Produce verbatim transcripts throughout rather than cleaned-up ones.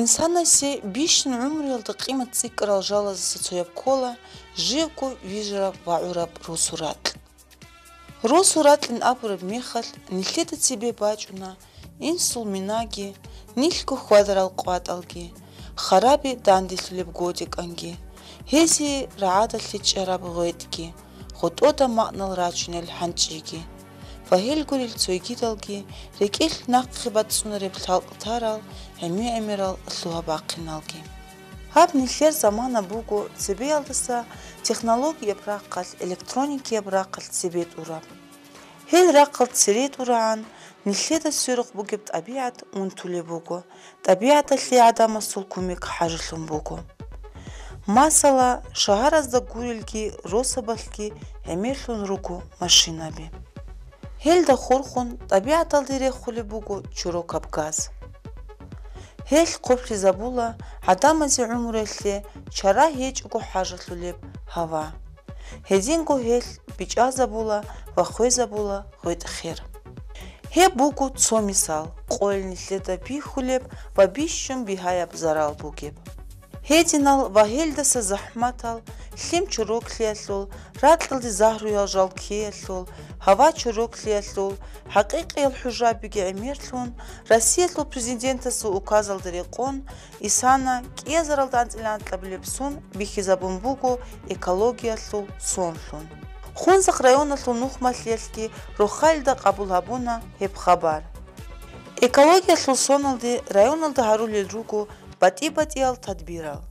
Инсанасе бищун гӀумруялда къимат цӀикӀкӀарал жалаздаса цояб ккола живго вижараб ва гӀураб росу-ракь. Росу-ракьин абураб мехалъ нилъеда цебе бачӀуна инсул минаги, нилъго хьвадарал къватӀалги, хараби данделъулеб годекӀанги, гьезие рагӀадалъе чӀараб гъветӀги, гъотӀода макънал рачунел хӀанчӀиги ва гьел гурел цойгидалги рекӀелъ нахъе бацӀцӀунареб лъалкӀ тарал гӀемер-гӀемерал лъугьа-бахъиналги. Гьаб нилъер замана буго цебеялдаса технологияб рахъалъ, электроникияб рахъалъ цебе тӀураб. Гьел рахъалъ цере тӀурагӀан нилъеда сверухъ бугеб тӀабигӀат унтулеб буго, тӀабигӀаталъе гӀадамасул кумек хӀажалъун буго. Масала, шагьаразда гурелги росабалъги гӀемерлъун руго машинаби. Гьелда хурхун тӀабигӀаталде рехулеб буго чорокаб газ. Гьелъ хъублъизабула гӀадамазе гӀумруялъе чара гьечӀого хӀажалъулеб гьава. Гьединго гьелъ бичӀчӀазабула ва хвезабула гъветӀ-хер. Гьеб буго цо мисал, къойил нилъеда бихьулеб ва бищун бигьаяб зарал бугеб. Гьединал ва гьелдаса захӀматал, лъим чороклъиялъул, ракьалде загьруял жал ккеялъул, гьава чороклъиялъул, хӀакъикъиял хӀужабиги гӀемерлъун, Россиялъул Президентасул указалда рекъон, исана, кӀиазаралда анцӀила анкьабилеб сон бихьизабун буго экологиялъул сонлъун. Хунзахъ районалъул нухмалъиялъги рохалида къабул гьабуна гьеб хабар. Экологиялъул соналде районалда гьарулел руго батӀи-батӀиял тадбирал.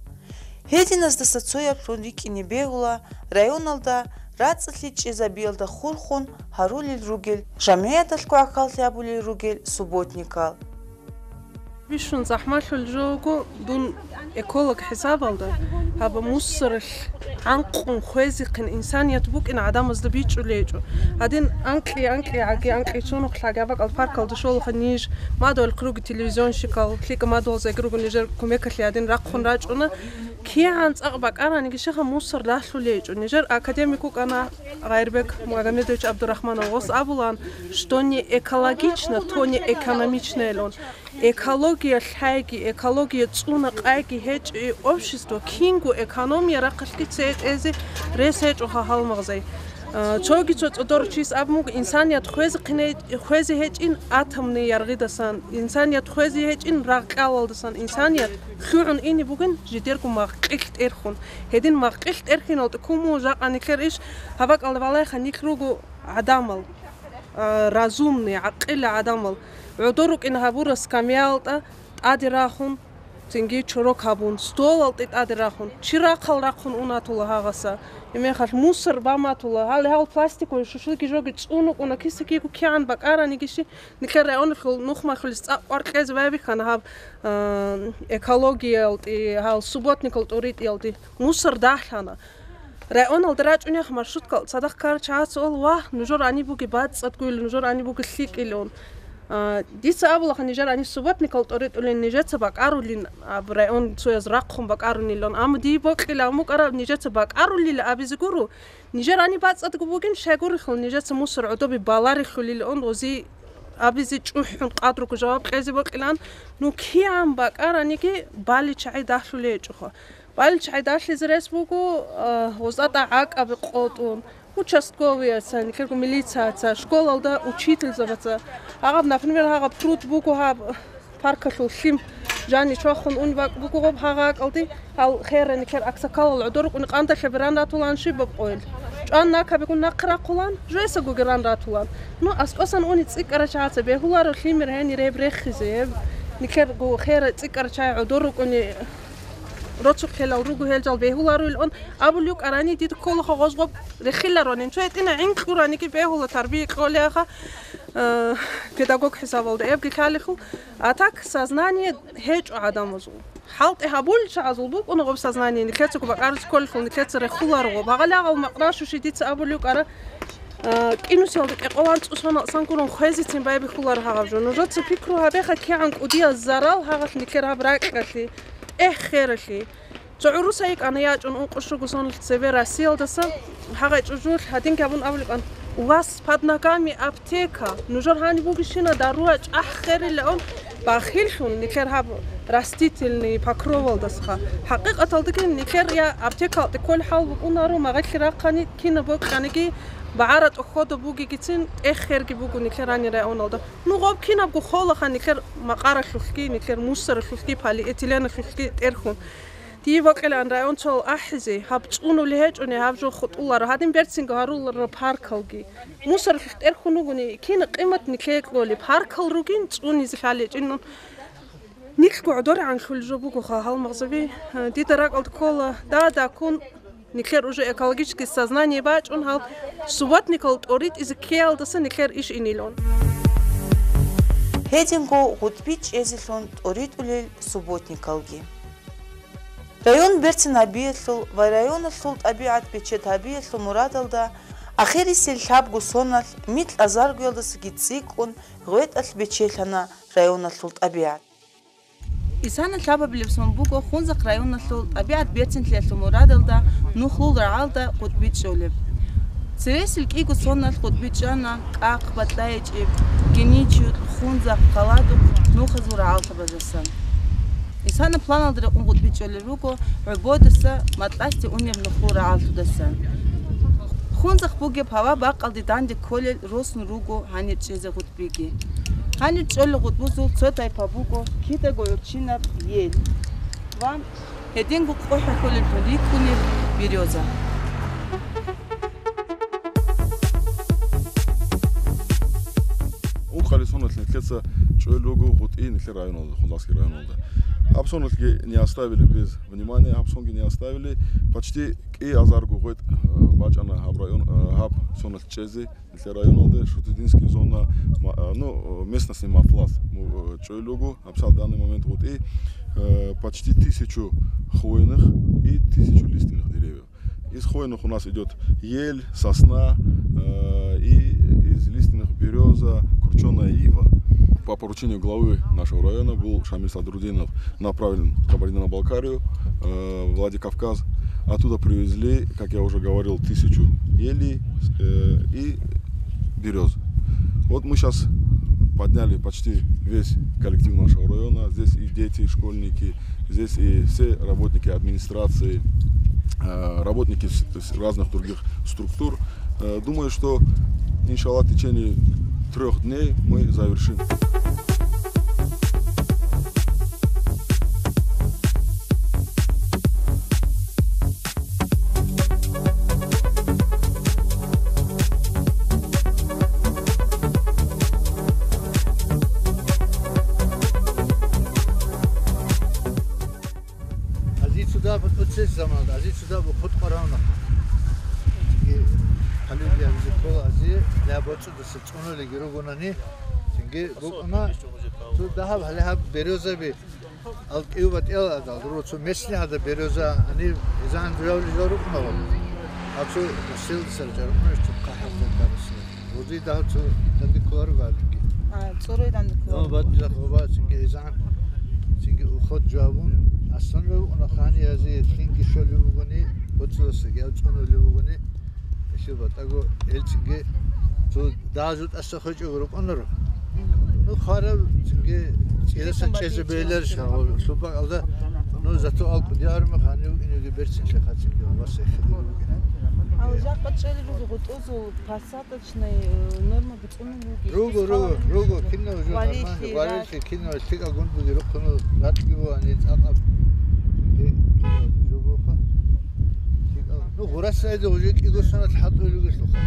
Гьединаздаса цояблъун рикӀкӀине бегьула районалда рацӀцӀалъи чӀезабиялда хурхун гьарулел ругел, жамгӀияталъго гӀахьаллъи гьабулел ругел субботникал. Бищун захӀмалъул жо буго, дун эколог хӀисабалда, гьаб мусаралъ гӀанкъун хвезехъин инсаният букӀин гӀадамазда бичӀчӀулей гьечӀо. Гьадин анкьи-анкьи гӀаги анкьи цунухълъаги гьаб бакӀал паркалда щолаха ниж, мадугьал хъуруги телевизионщикал, лъикӀа мадугьалзаги руго нижер кумекалъе гьадин рахъун рачӀуна. КигӀан цӀакъ бакӀараниги щиха мусар ралъулей гьечӀо. Нижер академик вукӀана Гъайрбек Магомедович Абдурахманов, гъос абулаан, что не экологично, то не экономично илан. Экология лъайги, экология цӀуна къайги гьечӀи общество, кинго экономия рахъалъги цейтӀезе рес гьечӀо гьалмагъзай. А, цоги цо цӀодор чис абун буго, инсаният хвезехъине-, хвезе гьечӀин атомный яргъидасан, инсаният хвезе гьечӀин рагъ-кьалалдасан, инсаният лъугӀун ине бугин жидерго магъкъилъ тӀерхун. Гьедин магъкъилъ тӀерхьиналда куму жакъа нилъер иш гьабакӀалда валайха нилъ руго гӀадамал, а, разумный, гӀакъила гӀадамал. ГӀодор рукӀин гьабура скамьялда тӀаде рахун, цинги чорок гьабун, столалде тӀаде рахун, чи рахъал рахъун унатула гьагъаса. Гьебмехалъ мусор баматула, гьале гьал пластиковый шушлыги жоги цӀун вукӀуна, киса-киго кигӀан бакӀаранигищи, нилъер районалъул нухмалъулес цӀакъ кӀвар кьезе байбихьана гьаб, а, экологиялде, гьал субботникал тӀуритӀиялде. Мусор дагьлъана. Районалда рачӀунеха маршруткал цадахъ ккарал чагӀаца ул, вагь, нужер гьаниб бугеб бацӀцӀадгуйилан, нужер гьаниб бугеб лъикӀилан. А, дица абулаха, нижер гьаниб субботникал тӀоритӀулин, нижеца бакӀарулин, аб район цояз рахъун бакӀарунилан. Амма дие бокьилан букӀараб, нижеца бакӀарулила абизе гуро, нижер гьаниб бацӀцӀадго бугин, щайгурелъул нижеца мусор гӀодобе баларихьулилан, гъози абизе чӀухӀун къадруго жаваб кьезе бокьилан. Ну, кигӀан бакӀараниги, балел чагӀи дагьлъулей гьечӀоха. Балел чагӀи дагьлъизе рес буго, а, гъозда тӀагӀакӀаби къотӀун, участковыйаца, нилъерго милицияца, школалда учительзабаца. Гьагъаб, например, гьагъаб пруд буго, гьаб паркалъул лъим жани чвахун ун бакӀ буго гъоб гьагъа акӀалде, гьал херра нилъер аксакалал гӀодор рукӀуни къандалъаби ран ратулан щибаб къойил. ЧӀван накабигун нахъе рахъулан, жесагоги ран ратулан. Ну, аскӀосан уни цӀикӀкӀарачагӀаца бегьуларо лъимер гьенир гьеб рехизе, гьеб нилъерго херра цӀикӀкӀарачагӀи гӀодор рукӀуни. Рочухъелал руго гьел жал бегьуларуилан абулев кӀарани, дида кколаха гъозгъоб рехиларонин. Цо гьетӀина гӀин кьураниги бегьула тарбия кьолеаха, э, педагог хӀисабалда эбги лъалеху. А так сознание гьечӀо гӀадамазул. ХӀалтӀи гьабулел чагӀазул букӀуна гъоб сознание, нилъецаго бакӀаризе кколелъул нилъеца рехуларо гъоб. Гьагъали гьагъал макъна щущи дица абулев кӀара, э, кӀинусиялда кӀекъолан цӀусана сангурун хвезецин байбихьуларо гьагъаб жо. Нужеца пикру гьабеха, кигӀан кӀудиял зарал гьагъалъ нилъер гьаб ракьалъе. ТӀехь хералъи. Цо гӀурусай йикӀана ячӀун ункъо щуго соналъ цебе Россиялдаса, гьагъай чӀужулъ гьадинги абун абулеб кӀан: «У вас под ногами аптека, нужер гьаниб бугищина даруа чӀахӀ херилаун, Бахиллъун нилъер гьаб растительный покровалдасха. ХӀакъикъаталдаги нилъер я аптекалде кколеб хӀал букӀунаро, магъилъи рахъани, кинаб бокьаниги, багӀара тӀохьода бугегицин, тӀеххерги буго нилъер гьанир районалда. Ну, гъоб кинабго холаха нилъер макъаралъулъги, нилъер мусоралъулъги, полиэтиленалъулъги тӀерхьун. Дие бокьилаан районцал ахӀизе, гьаб цӀунули гьечӀони, гьаб жо хутӀуларо, гьадин берцинго гьаруларо паркалги. Мусорлъи тӀерхьун ругони, кин къимат нилъее кьоли, паркал ругин, цӀунизе лъалечӀин. Нилъго гӀодорегӀанлъул жо бугоха гьал магъзаби. Дида ракӀалда ккола, дада, ккун, нилъер уже экологический сознание бачӀун гьал субботникал тӀоритӀизе ккеялдаса нилъер иш инилан. Гьединго гъутӀби чӀезелъун тӀоритӀулел субботникалги. Район берцин гьабиялъул ва районалъул тӀабигӀат бечед гьабиялъул мурадалда ахирисел лъабго соналъ микь азаргоялдасаги цӀикӀкӀун гъветӀалъ бечелъана районалъул тӀабигӀат. Исана лъабабилеб сон буго Хунзахъ районалъул тӀабигӀат берцинлъиялъул мурадалда нухлул рагӀалда гъутӀби чӀолеб. Цересел кӀиго соналъ гъутӀби чӀана КӀахъ, БатӀлайичӀеб, Геничут, Хунзахъ, Хъаладухъ нухазул рагӀаллъабаздасан. Исана планалда рекъон гъутӀби чӀолел руго ГӀободаса, МатӀласде унеб нухлул рагӀаллъудасан. Хунзахъ бугеб гьава бакъалде данде кколел росун руго гьанир чӀезе гъутӀбиги. Гьанир чӀолел гъутӀбузул цо тайпа буго кидаго гӀурччинаб ел ва гьединго къо хӀехьолеллъун рикӀкӀунеб берёза. Ункъали соналъ нилъеца чӀолел руго гъутӀи нилъер районалда, Хунзахъский районалда. Гьаб соналъги не оставили без внимания, гьаб сонги не оставили. Почти кӀиазарго гъветӀ, э, бачӀана гьаб район, э, гьаб соналъ чӀезе. Нилъер районалде Шутудинский зона, ма-, а, ну, э, местностный Матлас, му-, э, чӀолел руго, абсал данный момент гъутӀи, э, почти тысячу хвойных и тысячу лиственных деревьев. Из хвойных у нас идёт ель, сосна, э, и из лиственных берёза, кручёная ива. По поручению главы нашего района был Шамиль Садрудинов направлен в Кабардино-Балкарию, э, Владикавказ. Оттуда привезли, как я уже говорил, тысячу елей, э, и берёз. Вот мы щас подняли почти весь коллектив нашего района. Здесь и дети, и школьники, здесь и все работники администрации, э, работники с, с разных других структур. Э, думаю, что, иншаллах, в течение трёх дней мы завершим. Ази цуда бутӀуцес заман, ази цуда бухъут къаравна. Цинги гьалил ябизе ккола ази, я боцӀудаса цӀунулеги ругонани, цинги букӀуна цо дагьаб гьале гьаб берёзаби. Ал кӀиу батӀиял адал, руго цо местный гӀада берёза, гьанив изан дуявли жал рукӀунава. А цо Василдисал жал рукӀуна, цо хъахӀал тантарасе. Гъузи дагь цо данде кколаро гадги. А, цӀорой данде кколаро. Ну, бадила хоба, цинги изан, цинги уход жавун, аслан рукӀуна хани язи, лъинги шоли бугони, боцӀуласе гяв цӀунули бугони, Эсил батӀаго элцинги цо дагьазул тӀаса хвечӀого рукӀунаро. Ну, хвараб цинги цӀидасан чӀезе бегьиларищ гьав лъупакъалда, ну, зато алкӀу диармах гьанив инеги берцинлъи хъацинги ва сехиди бугин. Гьав жакъа чӀели руго гъутӀузул посадочный, э, норма бицунел руги. Руго, руго, руго, кинав жо нормально, варилъи, кинав лъикӀал гундуги рухъунул ратги буани цӀакъаб. Э, кинав жо буха. Ну, гъурасаида уже кӀиго санат хӀалтӀулел ругелъулха.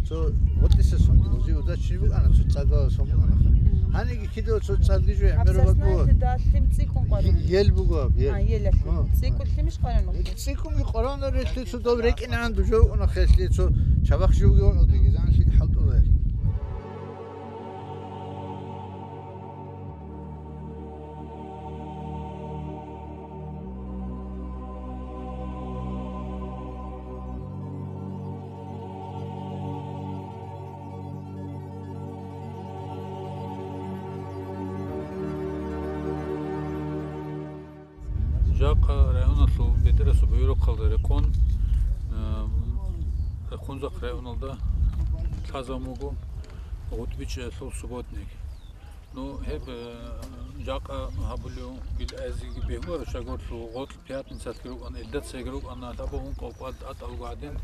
Цо гъутӀиса сонги, уже удачи букӀана, цо цӀадала сон букӀанаха. Гьаниги кидал цо цӀадги жо гӀемераб бакӀ буго. Абсаснаида лъим цӀикӀкӀун къваран. Е-, ел буго, ел. А, ел лъим. А, цӀикӀкӀун лъимиш къваран? ЦӀикӀкӀунги къваран релълъи цо доб рекӀинегӀан дужо букӀуна хелълъи цо чабахъ живги вакӀалдеги, зан лъикӀ хӀалтӀула гьел. Жакъа районалъул бетӀерасул буюрухъалда рекъон, э, Хунзахъ районалда лъазабун буго гъутӀбичӀелъул субботник. Ну, гьеб, э, жакъа гьабулев гилгӀезеги бегьуларо, щайгурелъул гъоркь пятницалъги рукӀана, илдацайги рукӀана, лъабаб ункъо кӀвар тӀатӀалго гӀадин,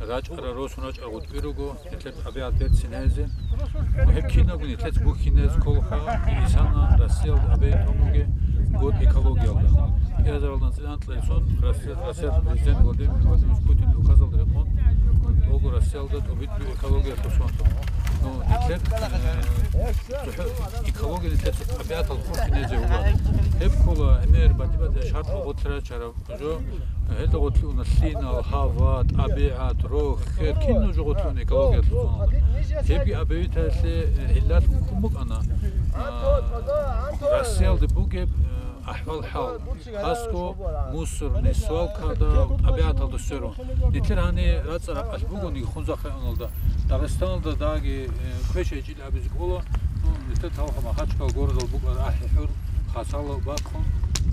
рачӀара, росун рачӀара гъутӀби руго, нилъер тӀабигӀат берцин гьезе. Ну, гьеб кинабго нилъеца бухьине кколаха, исана Россиялда абе томуге год экологиялда. Кьиазаралдан цӀинан Лъайсон Россия, Россиялъ президент Владимир Владимирович Путин указалда рекъон, дого Россиялда тӀубитӀби экологиялъул сонтун. Ну, нилъер, э, цохӀо-, экология нилъер цо тӀабигӀатал хурхинезе гьуба. Гьеб ккола, гӀемер, батӀи-батӀи шартӀал гъотлъи рачараб жо, гьелда гъотлъи уна лъимал, гьава, тӀабигӀат, рохь, хер, кинаб жо гъотлъи уна экологиялъул зоналда. Гьебги абевиталъе, э, гӀиллалъун ккун букӀана, а, Россиялда бугеб, э, ахӀвал-хӀал, хасго мусорный свалкада, тӀабигӀаталда сверун. Нилъер гьанир рацӀцӀа-ракъалъ бугониги Хунзахъ районалда, Дагъистаналда дагьабги, э, квеш гьечӀил абизе кӀола, ну, нилъер тавха Махачкала городал букӀараб ахӀи-хӀур хасало бахъун,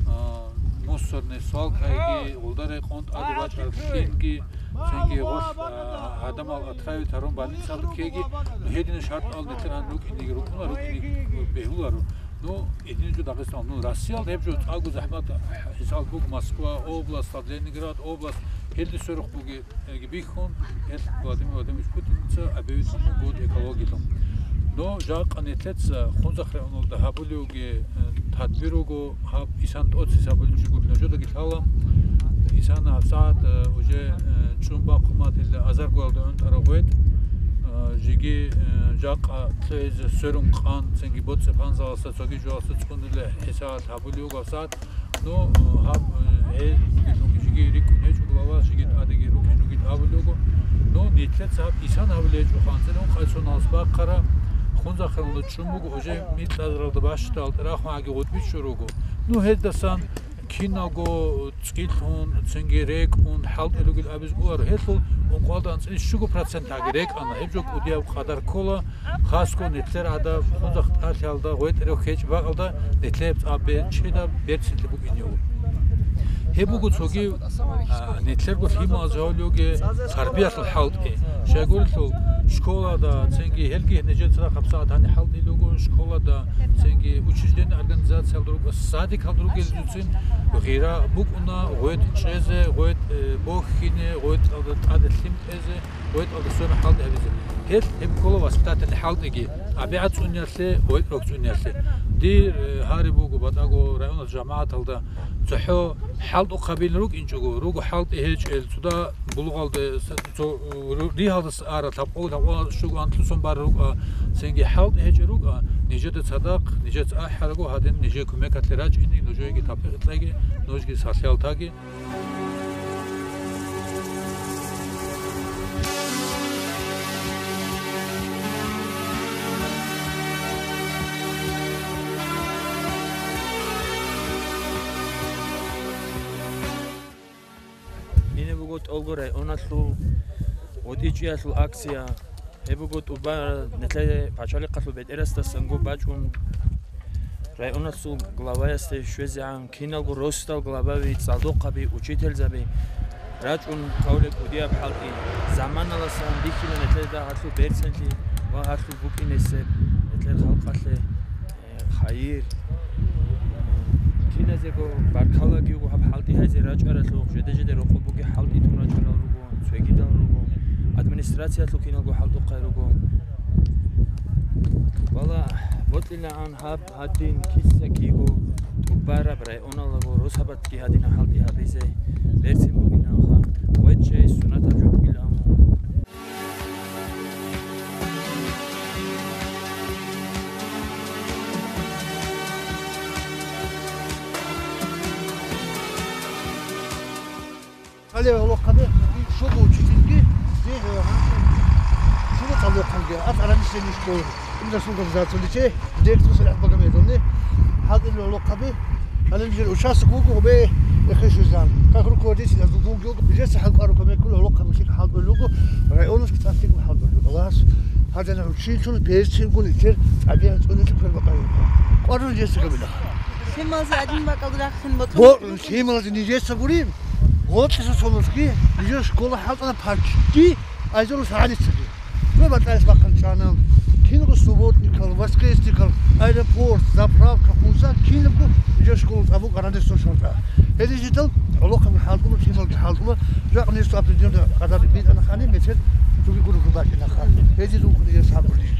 а, мусорный свалкайги, гъулда рекъон тӀаде бачӀараб лъимги, цинги гъолъ, а, гӀадамал отравить гьарун больницалда ккеги, ну, гьединаб шартӀал нилъер гьанир рукӀинеги рукӀуна, рукӀинеги бегьуларо. Ну, гьедин жо Дагъистан, ну, Россиялда гьеб жо цӀакъго захӀмат хӀисаб буго, Москва область, Ленинград область, гьелде сверухъ бугеб, э, бихьун, гьел Владимир Владимирович Путинца объявить гьабун год экологиялъул. Но жакъа нилъеца Хунзахъ районалда гьабулевги, э, тадбир руго, гьаб исан тӀоцебесеб гьабулеб жо гуро, нужедаги лъала, исан гьабсагӀат, э, уже, э, чӀун бахъун батила азар гвалда гӀунтӀараб гъветӀ, э, жеги, э, жакъа лъугӀизе сверун къан, цинги боцӀи-панзалъаса, цоги жоялъаса цӀунила хӀисабалъ гьабулев гьабсагӀат. Ну, гьаб, э, гьел жеги рикӀкӀун гьечӀо глава, жеги тӀадеги рукӀин ругел абулего. Ну, нилъеца гьаб исан гьабулеб гьечӀо, анцӀила ункъай соналъ бахъараб, Хунзахъ районалда чӀун буго, уже микьазаралда бащдал рахун гӀаги гъутӀби чӀун руго. Ну, гьездасан киналго цӀилъун, цинги рекӀун, хӀалтӀи ругел абизе кӀоларо. Гьелъул ункъоялда анцӀила щуго процент гӀаги рекӀана. Гьеб жо кӀудияб къадар ккола, хасго нилъер гӀадаб Хунзахъ тӀалъиялда, гъветӀ-рохь гьечӀеб бакӀалда нилъер тӀаб бе-, чедаб берцинлъи букӀинев. Гьеб буго цоги, а, нилъерго лъималазе гьавулевги тарбиялъул хӀалтӀи. Щайгурелъул школада, цинги гьелги нижеца хабсагӀат гьаниб хӀалтӀи руго, школада, цинги учреждение, организациялда руго, садикалда ругелцин гъира букӀуна, гъветӀ чӀезе, гъветӀ, э, бохьине, гъветӀалда тӀаде лъим кьезе, гъветӀалда сверун хӀалтӀи гьабизе. Гьел гьеб ккола воспитательный хӀалтӀиги, тӀабигӀат цӀуниялъе, гъветӀ-рохь цӀуниялъе. Дир, э, гьари буго батӀаго районалъул жамагӀаталда цохӀо хӀалтӀухъабилин рукӀинчӀого, руго хӀалтӀи гьечӀел, цо дагь Булугъалде с-, цо, э, ру-, ригьалдаса ара, лъабкъо-лъабкъо щуго анлъусон бараб рукӀа, цинги хӀалтӀи гьечӀел рукӀа, нижеда цадахъ, нижеца ахӀарабго гьадин, нижее кумекалъе рачӀине, нужееги тавпикъ кьеги, нужги сахлъиялтаги. Ине буго тӀолго районалъул ГъутӀичӀиялъул акция. Гьеб буго тӀубараб нилъее пачалихъалъул бетӀерасдасанго бачӀун, районалъул главаясде щвезегӀан киналго росдал главаби, цӀалдохъаби, учительзаби рачӀун гьабулеб кӀудияб хӀалтӀи. Заманаласан бихьила нилъеда гьалъул берцинлъи ва гьалъул букӀинесеб нилъер халкъалъе, э, хайир. Киназего баркалаги вуго гьаб хӀалтӀи гьайзе рачӀаралъухъ, жеде-жеде рокъоб бугеб хӀалтӀи тун рачӀарал руго, цогидал руго, администрациялъул киналго хӀалтӀухъай руго. Вала, бокьилаан гьаб гьадин киса-киго тӀубараб районалдаго росабазги гьадинаб хӀалтӀи гьабизе берцин бугилаанха, гъветӀ чӀей сунатаб жо бугилаан. Гьале гьолохъаби, шуго учительги, зе, э, шуго цӀалдохъанги, а цӀарани сени школа. Им засуга за цоличе, директор Салихь Багамедовни, хӀалтӀи гьолохъаби, гьале нижер участок вуго, гьобе, эхе шузан. Как руководитель, аз вуго, нижеца хӀалтӀарухъа меккула гьолохъаби, шик хӀалтӀулуго, районас цӀакъго хӀалтӀулуго. Аллагьас гьадинаб учительгун, берцинлъигун нилъер тӀабигӀат цӀунизе квербакъайилан. КъваригӀун жеца гьабила. Лъималазе гьадин бакӀалда рахъин бокьун. Бо-, лъималазе нижеца гурин, гъоркьиса цолъги, нижер школа хӀалтӀана паркги, айзурус гьарицаги. Ве батӀаялъ бахъан чӀана. Киналго субботникал, воскресникал, аэропорт, заправка, хъуса, кинабго жо школа цӀа букӀараб гьесул шартӀа. Гьедин жидал гӀолохъаби хӀалтӀула, киналги хӀалтӀула, жакъа несул определённый къадар битӀана хани, метер цоги гурухъ бакӀинаха. Гьедин рухъун гьес гьабулищ.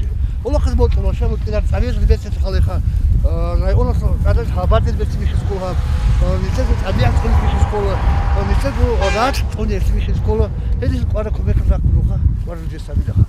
Гьолохъаз бокьула, ша букӀинар цӀабезул бецин халиха, э, районас цӀадаз гьабадел бецин бихьи школа, э, нилъеца тӀабигӀат цӀуни бихьи школа, э, нилъего ракь цӀуни бихьи школа. Гьедин къвара кумекал рахъунаха, къвара жесабилаха.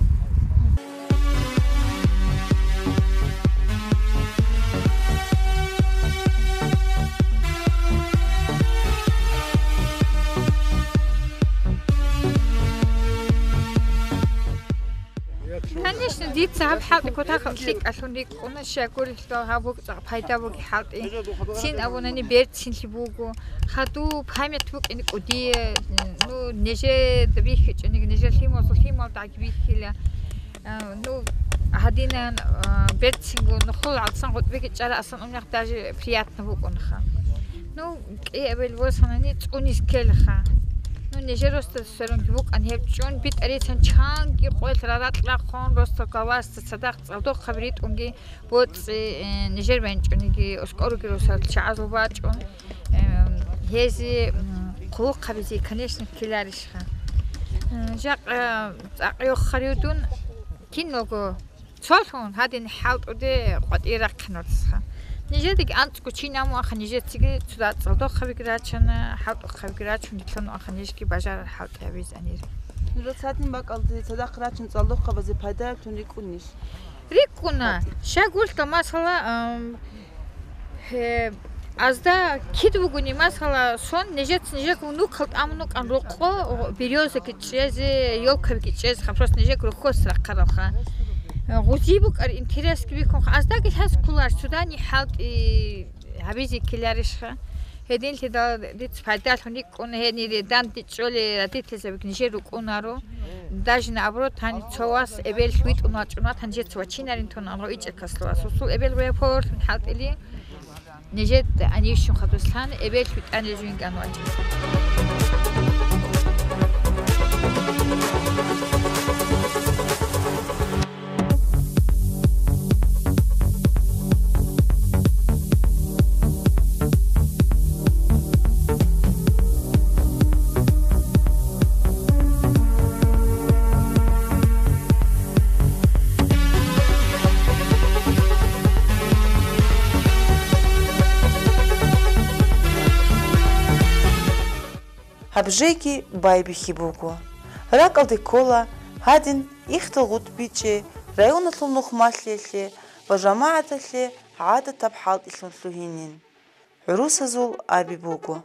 Конечно, дица гьаб хӀалтӀи кутакаб лъикӀалъун рикӀкӀуна, щай гурелъул гьаб букӀа пайда буги хӀалтӀи. Цин абунани берцинлъи буго. Хадуб память букӀине кӀудие, ну, нижеда бихьичӀониги, нижер лъималзул лъималдаги бихьила. Э, ну, гьадинан, э, берцинго нухул гӀалсан гъутӀбиги чӀара асан унехъ даже приятно букӀунха. Ну, кӀиабил босанани цӀунис ккелха. Ну, нижер росда сверунги букӀан гьеб чӀун, битӀарицан чанги къоялъ раракь рахъун, росда галасда цадахъ цӀалдохъаби ритӀунги боцӀи, э, нижер бенчӀониги, оскӀоруги росал чагӀазул бачӀун. Эм, гьези, м, хъулухъабизе, конечно, ккеларищха. М, жакъа, э, цӀакъ йохарив дун, киналго цолъун гьадин хӀалтӀуде къватӀир рахъинарцха. Нижедаги анцӀго чи намуаха, нижецаги цо дацӀалдохъабиги рачана, хӀалтӀухъабиги рачун, рилълъун аха нижги бажарар хӀалтӀи гьабизанир. Нужеца гьадин бакӀалде цадахъ рачун цӀалдохъабазе пайдаялъун рикӀкӀунищ? РикӀкӀуна. Щай гурелъул, масала, ам, гье, азда кид вугони, масала, сон нижеца нижего внукал тӀамун вукӀан рокъо, берёзаги чӀезе, ёлкабиги чӀезе, ха, просто нижего рухьос рахъаралха. Гъузи букӀар интересги бихьун, ха, аздаги лъаз кколарищ, цодани хӀалтӀи гьабизе ккеларищха. Гьединлъидал дица пайдалъун рикӀкӀуна, гьенире данде чӀолей родительзабиги нижер рукӀунаро. Даже наоборот, гьаниб цо вас эбел витӀун вачӀун ватани, нижеца вачинарин тун ангъо ичӀекаслъугьа. Сусул эбел гъоя поварлъун хӀалтӀили, нижер анищун хадуслъан эбел витӀанил жугьин ган вачӀин. Гьаб жеги байбихьи буго. РакӀалде ккола гьадин ихтал гъутӀбичӀчӀи районалъул нухмалъиялъе ва жамагӀаталъе гӀадатаб хӀалтӀилъун лъугьинин. ГӀурусазул аби буго: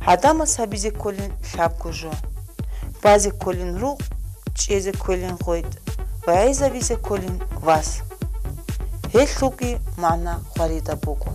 гӀадамаз гьабизе кколин лъабго жо, базе кколин рукъ, чӀезе кколин гъветӀ ва гӀезабизе кколин вас. Гьелъулги магӀна хваридаб буго.